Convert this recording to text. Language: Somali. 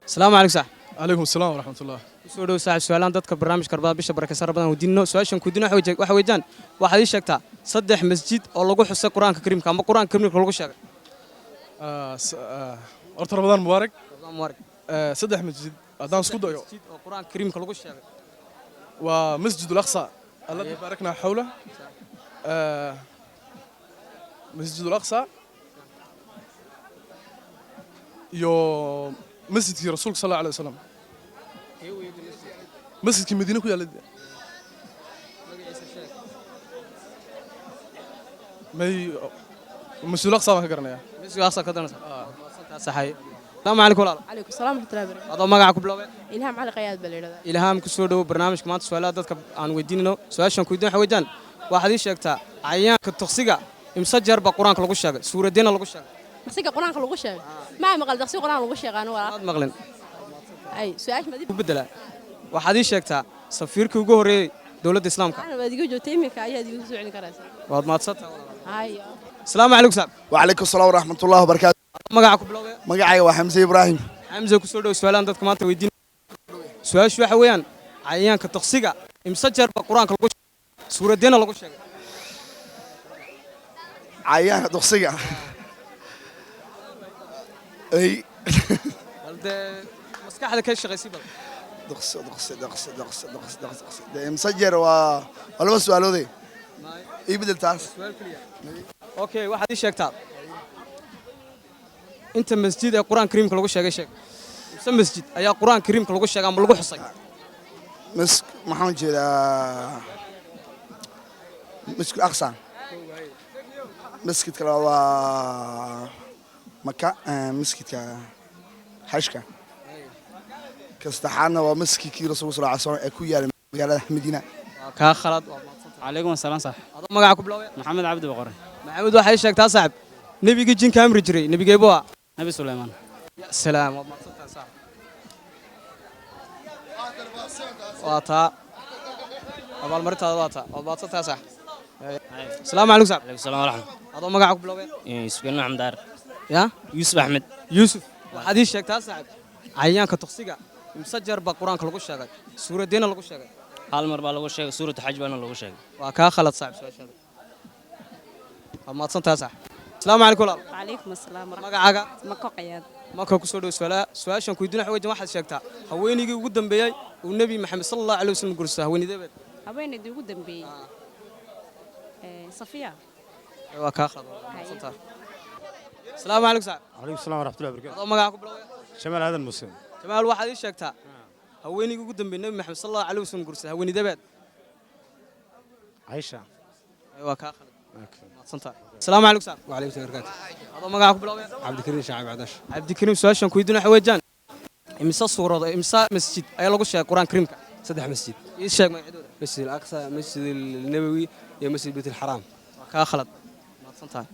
Asalaamu calaykum, sax. Calaykum asalaam waraxmat ullah. Kusoo dhow, saaxib. Su-aalaan dadka barnaamijka Arbada bisha barakeysan Rabadaan weydiinno. Su-aashan ku weydiino waxa weeyaan, waxaad ii sheegtaa saddex masjid oo lagu xusay Qur-aanka Kariimka ama Qur-aanka Kariimka lagu sheegay. Horta Ramadaan mubaarak. Ramadaan mubaarak. Saddex masjid haddaan isku dayo. Masjid oo Qur-aanka Kariimka lagu sheegay. Waa Masjid Alaqsa alladii baaraknaa xawlah, Masjid Alaqsa iyo masjidkii Rasuulka sal alla alay wasalam, masjidkii Madiine ku yaallay. Magaciisa sheeg. May, Masjid Alaqsa baan ka garanayaa. Masjid Aqsa ka danaysa. Saxay. Asalaamu calaykum, walaal. Calaykum salaam waraxmatullahi wabarakatu. Adoo magaca ku biloobay? Ilhaam Cali Qayaad baa la yidhahdaa. Ilhaam, ku soo dhowo barnaamijka. Maanta su-aalaha dadka aan weydiinayno, su-aashan ku weydiin waxa weeyaan, waxaad ii sheegtaa cayayaanka tuqsiga imse jeer baa Qur-aanka lagu sheegay, suuradeena lagu sheegay? Daqsiga Qur-aanka lagu sheegay? Maa maqal daqsi Qur-aan lagu sheegay anu, walaal. Maad maqlin? Ay, su-aasha madib. Ku beddelaa. Waxaad ii sheegtaa safiirkii ugu horreeyey dowladda Islaamka. Ana waad iga joogtay, iminka ayaad igu soo celin karaysaa. Waad mahadsantahay, walaal. Hay. Asalaamu calaykum, saab. وعليكم السلام ورحمة الله وبركاته. Magaca ku biloobay? Magacayga waa Xamse Ibraahim. Xamse, ku soo dhow su-aalahan dadka maanta weydiin. Su-aashu waxa weeyaan, cayayaanka tuqsiga imse jeer baa Qur-aanka lagu sheegay, suuradeena lagu sheegay? Cayayaanka duqsiga ay. Bal dee maskaxda ka shaqaysay bal. Duqsi, duqsi, duqsi, duqsi, duqsi, duqsi, duqsi. Dee imse jeer waa laba su'aaloode, ii bedel taas. Su'aal keliya. Okay, waxaad ii sheegtaa inta masjid ee Qur-aanka Kariimka lagu sheegay. Sheeg imse masjid ayaa Qur-aanka Kariimka lagu sheegay ama lagu xusay? Mas maxaan jeedaa, Masjid Aqsa, masjidka labaad waa Maka, masjidka xajka, ka saddexaadna waa masjidkii Rasuulka sal ly slam ee ku yaala magaalada Madiina. Waa kaa khalad, waa mahadsantahay. Calaykum asalaam, sax. Adoo magaca ku biloobay? Maxamed Cabdi Boqore. Maxamed, waxay sheegtaa, saaxib, nebigii jinka amri jiray nebigeebu ah? Nabi Suleymaan. Ya salaam, waad mahadsantahay, saaxib. Waa taa abaalmarintaada, waa taa, waad mahadsantahay, saaxib. Asalaamu calaykum, saaxib. Calaykum salaam waraxmat. Adoo magaca ku biloobay? Yuusuf Axmed Daar. Ya? Yuusuf Axmed. Yuusuf, waxaad ii sheegtaa, saaxib, cayayaanka tuqsiga imse jeer baa Qur-aanka lagu sheegay, suuradeena lagu sheegay? Hal mar baa lagu sheegay, Suuratu Xaj baana lagu sheegay. Waa kaa khalad, saaxib, su-aashaada. Waad mahadsantahay, saaxib. Asalaamu calaykum, walaal. وعليكم السلام ورحمة. Magacaaga? Mako Qayaad. Marka ku soo dhow su'aalaha. Su-aashan ku weydiin waxa weeyaan, waxaad sheegtaa haweeneygii ugu dambeeyey uu Nebi Maxamed sala Allahu alayhi wasallam guursaday, haweeneydeed? Haweeneydii ugu dambeeyey, Safiya. Waa kaa khalad, waad mahadsantahay. Asalaamu calaykum, saaxib. Calaykum salaam waraxmatullahi wabarakatu. Adoo magaca ku bilowaya? Jamaal Aadan Muuse. Jamaal, waxaad ii sheegtaa haweeneygii ugu dambeeyey Nebi Maxamed sala Allahu alayhi wasallam guursaday, haweeneydeed? Caisha. Waa kaa khalad, mahadsantahay. Asalaamu calaykum, saaxib. وعليكم السلام وبركاته. Adoo magaca ku bilowaya? عبد الكريم شعب عداش. Cabdikariim, su-aashan ku weydiin waxa weeyaan, imise suurado, imise masjid ayaa lagu sheegay Qur-aanka Kariimka? Saddex masjid. Ii sheeg magacyadooda. مسجد الأقصى، مسجد النبوي، يا مسجد بيت الحرام. Waa kaa khalad, mahadsantahay.